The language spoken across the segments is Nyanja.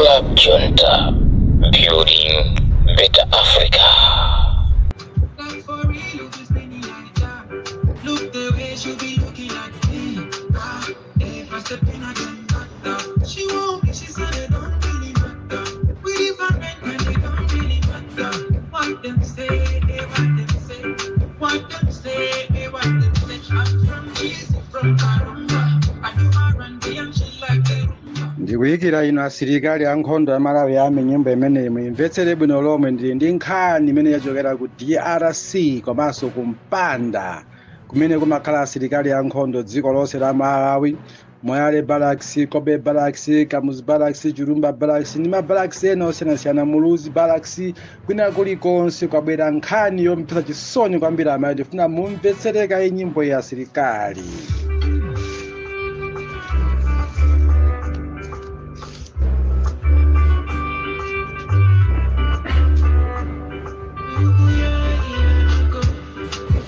Club Junta, building better Africa. Like for real, you just made me like that. Look the way she be looking at me. Ah, if I step in, I can back down. She won't be, she said it don't really matter. We different and it don't really matter. What them say, eh, what them say. What them say, eh, what them say. I'm from Easy, from Karumba. I do R&B and she like the rumba. Ndikuyikira ino asilikali ankhondo ya Malawi ame nyimbo imeneyi muyimvetsere bwino lomwe. Ndili ndi nkhani imene yachokera ku DRC komanso kumpanda kumene kumakhala asilikali ankhondo dziko lonse la Malawi, Moyale Barracks, Kobe Barracks, Kamuzu Barracks, Chirumba Barracks ndi ma barracks ena osiyanasiyana, Muluzi Barracks, kwina kulikonse kwabwera nkhani yomvetsa chisoni kwambiri. Amayi, ndifuna mumvetsereka iyi nyimbo ya asilikali.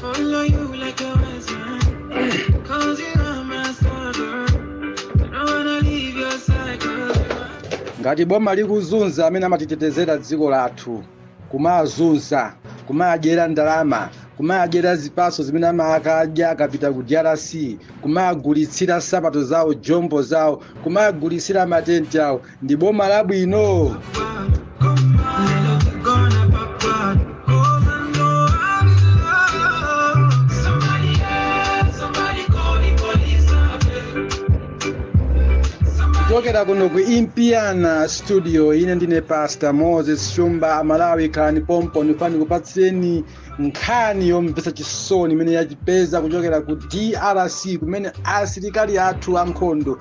Follow you like a wise man. 'Cause you are my star girl. I don't wanna leave your side 'cause you are Ngati boma likuzunza amene amatitetezera dziko lathu, kumazunza, kumadyera ndalama, kumadyera zipatso zimene amakadya akapita ku DRC, kumagulitsira sapato zawo, jombo zawo, kumagulitsira matenti awo, ndi boma labwino? Gonna pop. 'Cause I know I'm in love. Somebody help, somebody call the police. Kuchokera kuno ku Impiana Studio, ine ndine Pastor Moses Shumba. Amalawi, khalani pompo, ndifani kupatsireni nkhani yomvetsa chisoni imene yachipeza kuchokera ku DRC kumene asilikali athu ankhondo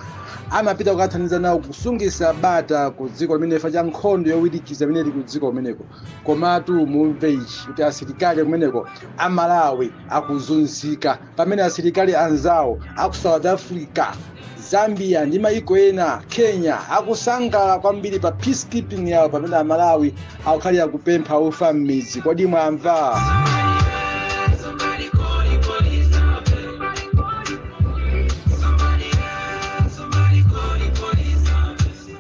amapita kukathandiza nawo kusungisa bata ku dziko limene cha nkhondo yowirikiza imene ili ku dziko kumeneko. Komatu mumve ichi, kuti asilikali kumeneko amalawi akuzunzika pamene asilikali anzawo aku South Africa, Zambia ndi mayiko ena, Kenya, akusangalala kwambiri pa peacekeeping yawo, pamene amalawi akukhalira kupempha ufa m'midzi. Kodi mwamva? Somebody call the police. Somebody help, somebody call the police.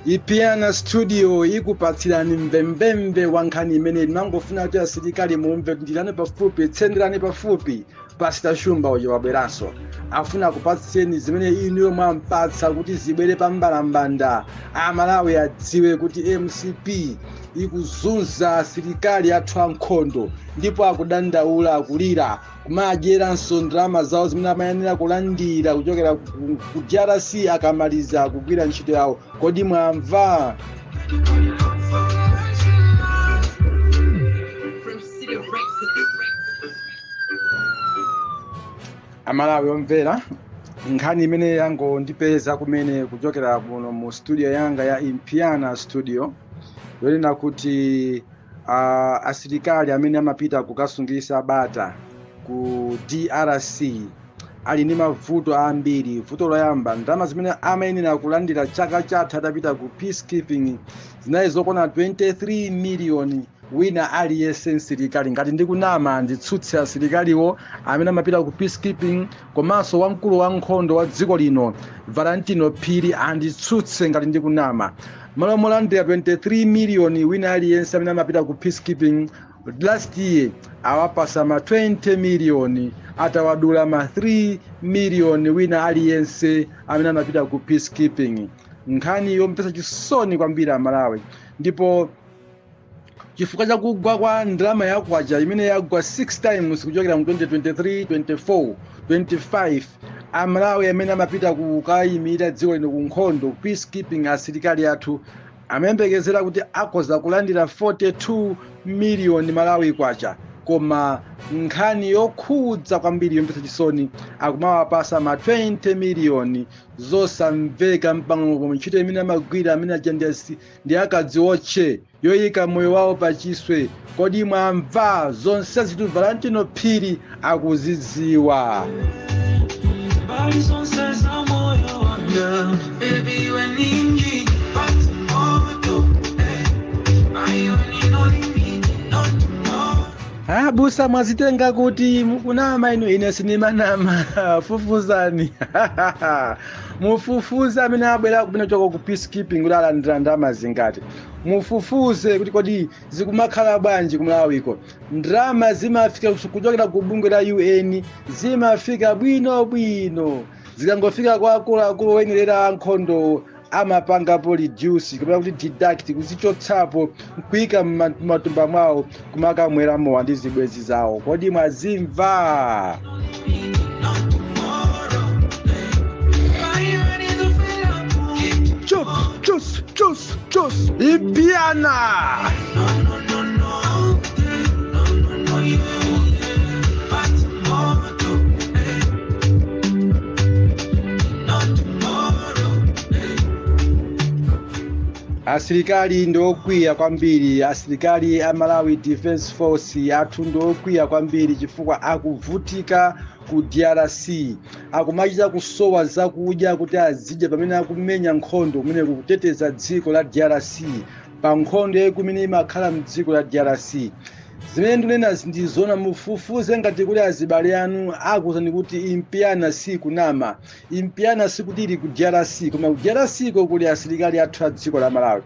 Ipiana Studio ikupatsirani mvemvemve wa nkhani imene ndimangofuna kuti asilikali mumve. Ndilani pafupi, tsenderani pafupi, Pastor Shumba uja wabweranso, afuna kupatseni zimene inuyo mwampatsa kuti zibwere pa mbalambanda, amalawi adziwe kuti MCP ikuzunza asilikali athu ankhondo ndipo akudandaula, akulira, kumadyeranso ndalama zawo zimene amayenera kulandira kuchokera ku DRC akamaliza kugwira ntchito yawo. Kodi mwamva? From City Rex. Amalawi omvera, nkhani imene yangondipeza kumene kuchokera kuno mu studio yanga ya Impiana Studio yonena kuti asilikali amene amapita kukasungisa bata ku DRC ali ndi mavuto ambiri. Vuto loyamba, ndalama zimene amayenera kulandira chaka chatha atapita ku peacekeeping zinali zokwana 23 miliyoni wina aliyense msilikali. Ngati ndikunama, nditsutse asilikaliwo amene amapita ku peacekeeping, komanso wamkulu wa nkhondo wa dziko lino Valentino Phiri anditsutse ngati ndikunama. Malo molandira 23 miliyoni wina aliyense amene amapita ku peacekeeping, last year awapasa ma 20 miliyoni, atawadula ma 3 miliyoni wina aliyense amene amapita ku peacekeeping. Nkhani yomvetsa chisoni kwambiri amalawi. Ndipo chifukwa chakugwa kwa ndalama ya kwacha imene yagwa 6 times kuchokera mu 2023, 24, 25, amalawi amene amapita kukayimira dziko lino ku nkhondo, peacekeeping, asilikali athu amayembekezera kuti akhoza kulandira 42 miliyoni Malawi kwacha, koma nkhani yokhudza kwambiri yomvetsa chisoni, akumawapasa ma 20 miliyoni, zosamveka mpang'ono pomwe. Ntchito imene amagwira amene aja ndi akadziwotche yoyika moyo wawo pachiswe. Kodi mwamva? Zonse zitu Valentino Phiri akuzidziwa. Body sonse moyo wanga. Baby, when ninji moto, eh. Ayo ni no limit, no tomorrow. Ha. Abusa mwazitenga kuti mukunama inu, ine sinimanama. Fufuzani, mufufuze amene abwera kumene choko ku peacekeeping kuti alandira ndalama zingati. Mufufuze kuti kodi zikumakhala bwanji kumalawiko. Ndalama zimafika kuchokera ku bungwe la UN, zimafika bwino bwino. Zikangofika kwa akuluakulu oyenerera ankhondo, amapangapo reduce kapena kuti deduct, kuzichotsapo, nkuyika m'matumba mwawo, kumakamwera mowa ndi zibwenzi zawo. Kodi mwazimva? Chus, chus, chus, chus, Impiana. No, no, no, no, no, no, yeah. But tomorrow, eh. Not tomorrow, eh. Asilikali ndiokwiya kwambiri. Asilikali a Malawi Defense Force athu ndiokwiya kwambiri chifukwa akuvutika ku DRC, akumachita kusowa zakudya kuti azidya pamene akumenya nkhondo kumene kuteteza dziko la DRC pa nkhondo kumene imakhala mdziko la DRC. Zimene ndikunena ndizona. Mufufuze ngati kuli azibale anu, akuwuzani kuti Impiana si kunama. Impiana sikuti ili ku DRC, koma ku DRC ko kuli asilikali athu a dziko la Malawi.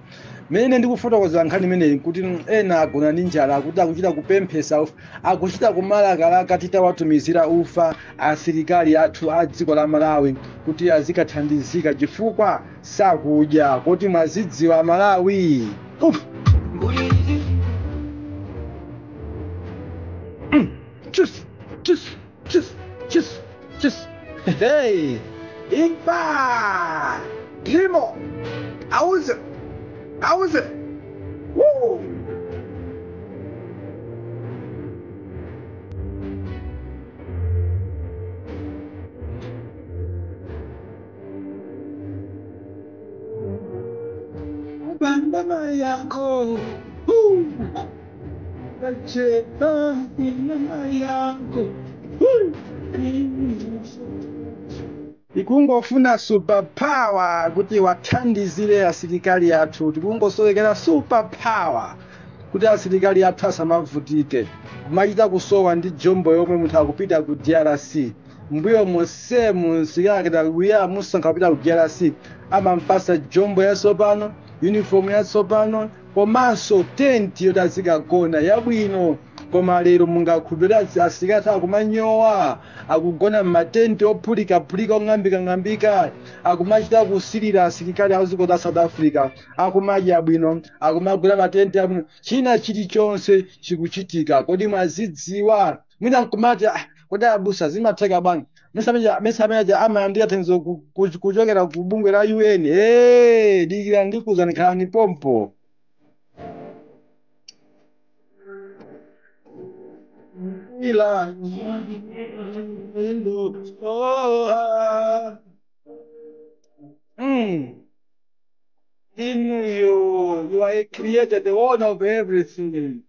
Mene ndikufotokoza nkhani imeneyi kuti ena agona ndi njala, akuti akuchita kupemphesa ufa, akuchita kumalakalaka titawatumizira ufa asilikali athu a dziko la Malawi kuti azikathandizika chifukwa sakudya. Kuti mwazidziwa Malawi? Uf. Tschüss, tschüss, tschüss, tschüss, tschüss. Hey, Imfa! Primo! Auze! Auze! Woo! Bamba yako! Woo! Kacheta inama yako. Tikungofuna super power kuti wathandizire asilikali athu. Tikungosowekera super power kuti asilikali athu asamavutike kumachita kusowa ndi jombo yomwe munthu akupita ku DRC. Mbuyo monsemu msilikali akita musankha kupita ku DRC, amampasa jombo yatsopano, uniform yatsopano, komanso tenti yoti azikagona yabwino. Koma lero mungakhulupirira asilikali akumanyowa, akugona mmatenti ophulikaphulika, ong'ambikang'ambika, akumachita kusilira. Asilikali a dziko la South Africa akumadya bwino, akumagula matenti abwino, china chilichonse chikuchitika. Kodi mwazidziwa? Mwina nkumati, "Ah, kodi abusa zimatheka bwanji? Mesa amayandira thandizo kuchokera ku bungwe la UN?" Hey, dikira ndikuwuzani, khalani pompo. Ila oh, In you, you are a creator, the owner of everything.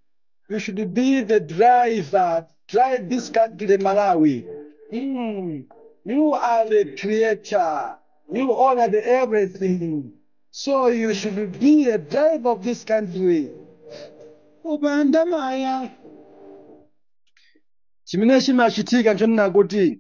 You should be the driver. Drive this country, Malawi. You are the creator. You own the everything. So you should be the driver of this country. Upanda maya. Chimene chimachitika nchonena kuti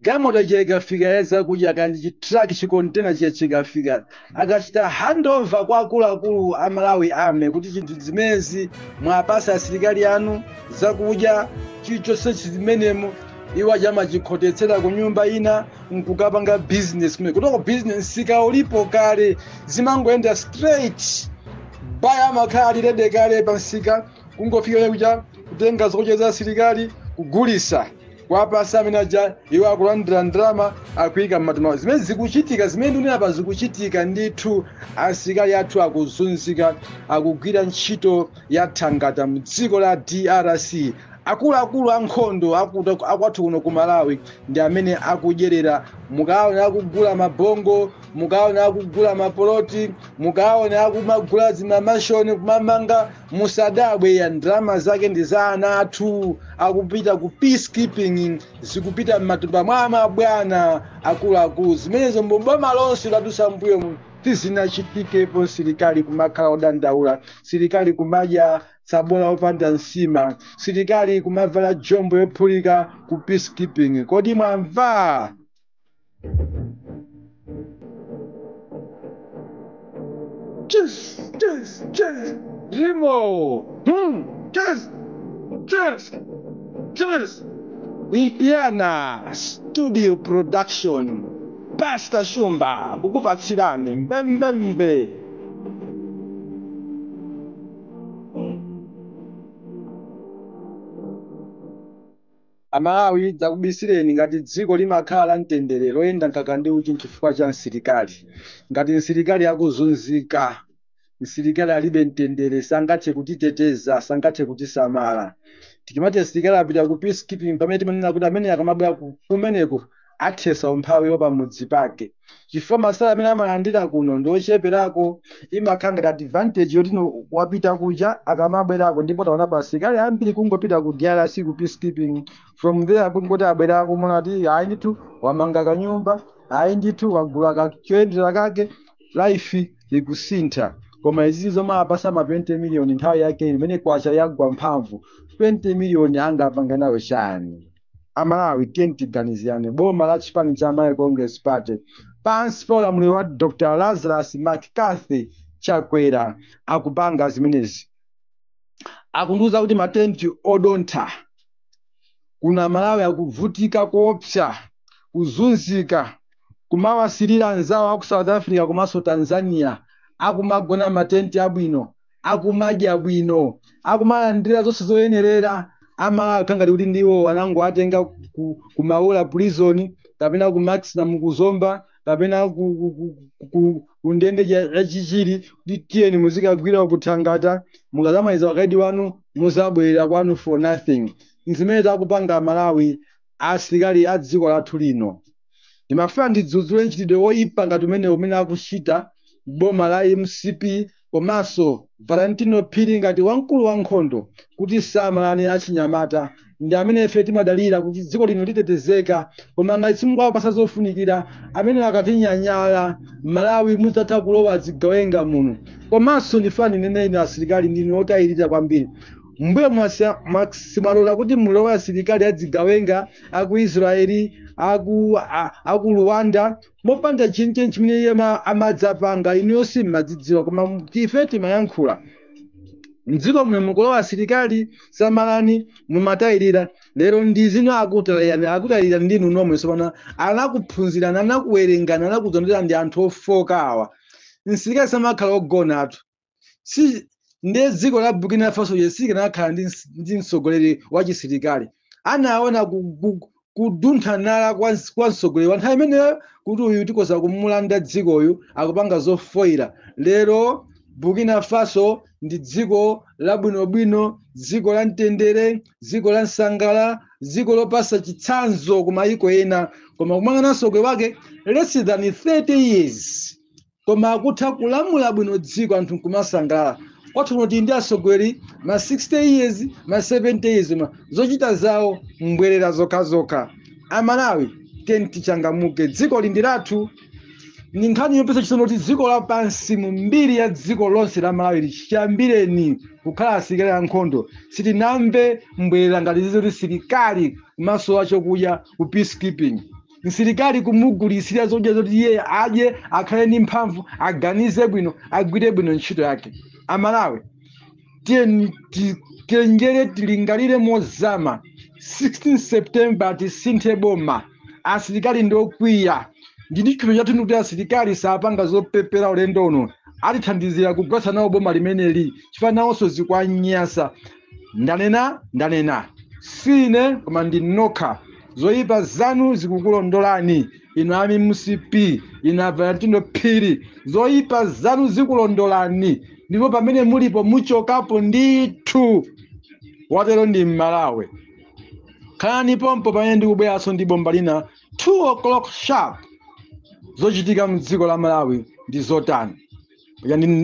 galimoto chikafika yazakudya kandi chitruck, chikontena chiya chikafika, akachita handover kwa akuluakulu a Malawi Army kuti chinthu zimenezi mwapasa asilikali anu, zakudya chilichonse chimenemo, iwo amachikhotetsera ku nyumba ina nkukapanga business kumene kutoko. Business sika ulipo kale, zimangoyenda straight. Baya amakhala ali ready kale pamsika, kungofika kuja kutenga zakudya za asilikali, kugulisa kwapasa amene aja, iwo akulandira ndalama, akuyika mmatumba. Zimene zikuchitika, zimene ndikunena pa zikuchitika ndithu. Asilikali athu akuzunzika, akugwira ntchito ya thangata mdziko la DRC. Akuluakulu ankhondo akwathu kuno ku Malawi ndi amene akudyerera. Mukaona akugula mabongo, mukaona akugula mapoloti, mukaona akumagula zimamashoni kumamanga, musadabwe ya ndalama zake ndi za ana athu akupita ku peacekeeping, zikupita m'matumba mwa mabwana akuluakulu. Zimenezo mboma lonse ladusa mbuyo tizinachitikepo silikali kumakhala odandaula, silikali kumadya Sabola opanda nsima. Silikali kumavala jombo yophulika ku peacekeeping. Kodi mwamva? Cheers, cheers, cheers. Jimo. Cheers, cheers, cheers. Wipiana Studio Production. Pastor Shumba kukupatsirani mbembembe. Amalawi, dzakubisireni, ngati dziko limakhala la mtendere, loyenda mkaka ndi uchi, chifukwa cha msilikali. Ngati msilikali akuzunzika, msilikali alibe mtendere, sangathe kutiteteza, sangathe kutisamala. Tikimati msilikali apita ku peacekeeping, pamene timanena kuti amene akamabwera kumeneko athesa umphawi wa pamudzi pake, chifukwa masala amene amalandira kuno ndi ocheperako. Imakhala ngati advantage yoti no wapita kuja, akamabwerako. Ndipo taona asilikali ambiri kungopita ku DRC ku peacekeeping, from there kungoti abwerako, munati ayi ndithu wamanga kanyumba, ayi ndithu wagula kachoyendera kake, life ikusintha. Koma izizi zomwe apasa ma 20 million, nthawi yake imene kwacha yagwa mphamvu, 20 million angapanga nayo chani? Amalawi, tiye tiganizirane. Boma la chipani cha Malawi Congress Party pansi pa ulamuliro wa Dr Lazarus McCarthy Chakwera akupanga zimenezi. Akundiuza kuti matenti odontha kuna Malawi akuvutika koopsa, kuzunzika, kumawasilira anzawo aku South Africa komanso Tanzania, akumagona matenti abwino, akumadya bwino, akumalandira zonse zoyenerera. Amalawi ngati kuti ndiwo anango atenga ku Maula prison kapena ku Maximum kuzomba kapena ku ndende ya Chichiri, kuti tiyeni muzikagwira kuthangata, mukazamaliza ukaidi wanu muzabwerera kwanu, for nothing. Zimene takupanga Malawi asilikali a dziko lathu lino. Ndimafuna ndidzudzule mchitidwe woyipa ngati umene akuchita boma la MCP komanso Valentino Phiri ngati wamkulu wa nkhondo, kuti samalani achinyamata ndi amene ife timadalira kuti dziko lino litetezeka. Koma ngati simukuwapasa zofunikira, amene akatinyanyala Malawi, mudzatha kulowa zigawenga muno. Komanso ndifuna ndinene, inu asilikali ndinu otayirira kwambiri. Mbuye simwalola kuti mulowe asilikali adzigawenga aku Israeli, aku Rwanda, mopanda chinchen chimene iye amadzapanga. Inuyo simmadzidziwa, koma ife timayankhula. Mdziko muno mukulowa asilikali, samalani, mumatayirira. Lero ndi zino akutayirani, akutayirira ndinu nomwe. Sopano anakuphunzirani, anakuwerengani, anakuzondera ndi anthu ofoka awa. Msilikali samakhala ogona atu. Si ndiye dziko la Burkina Faso yesikanakhala ndi mtsogoleri wa chisilikali? Anaona kuduntha nala kwa mtsogoleri wa nthawi imeneyo kuti uyu tikoza kumulanda dzikoyu, akupanga zofoyira. Lero Burkina Faso ndi dziko labwinobwino, dziko la mtendere, dziko la msangala, dziko lopasa chitsanzo ku mayiko ena. Koma kumangana mtsogoleri wake less than 30 years, koma akutha kulamula bwino dziko, anthu nkumasangalala. Kwathu kuno tili ndi atsogoleri ma 60 years, ma 70 years, ma zochita zawo mbwerera zokhazokha. Amalawi, tiyeni tichangamuke, dziko lindi lathu. Ni nkhani yopesa chisono kuti dziko lapansi, mu mbiri ya dziko lonse la Malawi lichiyambireni kukhala asilikali ankhondo, sitinamve mbwerera ngati zizo, kuti silikali kumasowa chokudya ku peacekeeping, msilikali kumugulisira zodya zoti iye adye, akhale ndi mphamvu, aganize bwino, agwire bwino ntchito yake. Amalawi, tiyeni tichenjere, tilingalire mozama. 16 September tisinthe boma. Asilikali ndi okwiya. Ndi chikhulupiriro chathu kuti asilikali sapanga zopepera ulendo uno, atithandizira kugwetsa nawo boma limeneli, chifukwa nawonso zikwanyasa. Ndanena, ndanena, sine koma ndi nokha. Zoyipa zanu zikukulondolani inu a MCP, inu a Valentino Phiri, zoyipa zanu zikulondolani, ndipo pamene mulipo muchokapo ndithu. Watero ndi Mmalawi. Khalani pompo pamene ndikubweranso ndi bomba lina 2 o'clock sharp. Zochitika mdziko la Malawi ndi zotani?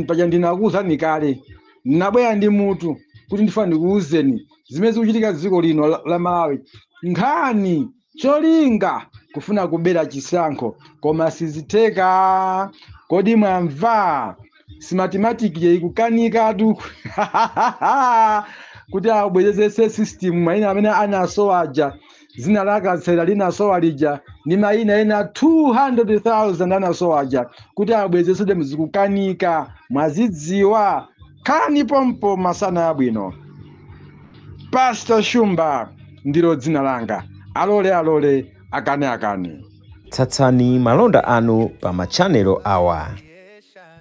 Paja ndinakuwuzani kale, ndinabwera ndi mutu kuti ndifuna ndikuwuzeni zimene zikuchitika dziko lino la Malawi. Nkhani cholinga kufuna kubera chisankho, koma sizitheka. Kodi mwamva? Smartmatic ikukanikatu kuti abwerezese system. Mayina amene anasowa aja, zina lakatsera linasowa lija ndi mayina ena 200,000 anasowa aja, kuti abwezesedwe muzikukanika. Mwazidziwa khani pompo. Masana abwino. Pastor Shumba ndilo dzina langa. Alole alole, akane akane. Tsatsani malonda anu pa machanelo awa: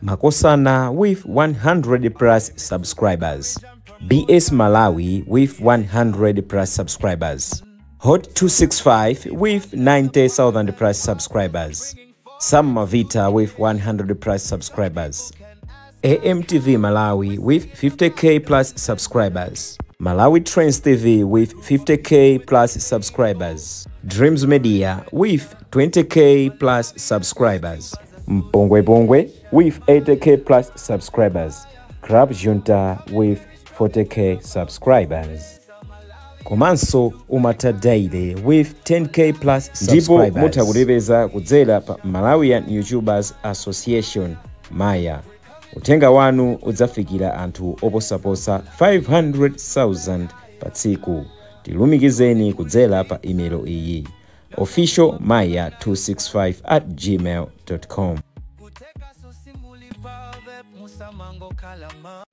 Makosana with 100 plus subscribers, BS Malawi with 100 plus subscribers, Hot 265 with 90,000 plus subscribers, Sam Mavita with 100 plus subscribers, AMTV Malawi with 50K plus subscribers, Malawi Trends TV with 50K plus subscribers, Dreams Media with 20K plus subscribers, Mpongwe Pongwe with 80K plus subscribers, Crab Junta with 40K subscribers. Komanso Umata Daily with 10K plus Ndipo subscribers. mutha kutipeza kudzera pa Malawian YouTubers Association, Maya. Uthenga wanu udzafikira anthu oposaposa 500,000 pa tsiku. Tilumikizeni kudzera pa imelo iyi: officialmaya265@gmail.com. Kuteka sosimuli pave musamango kalama.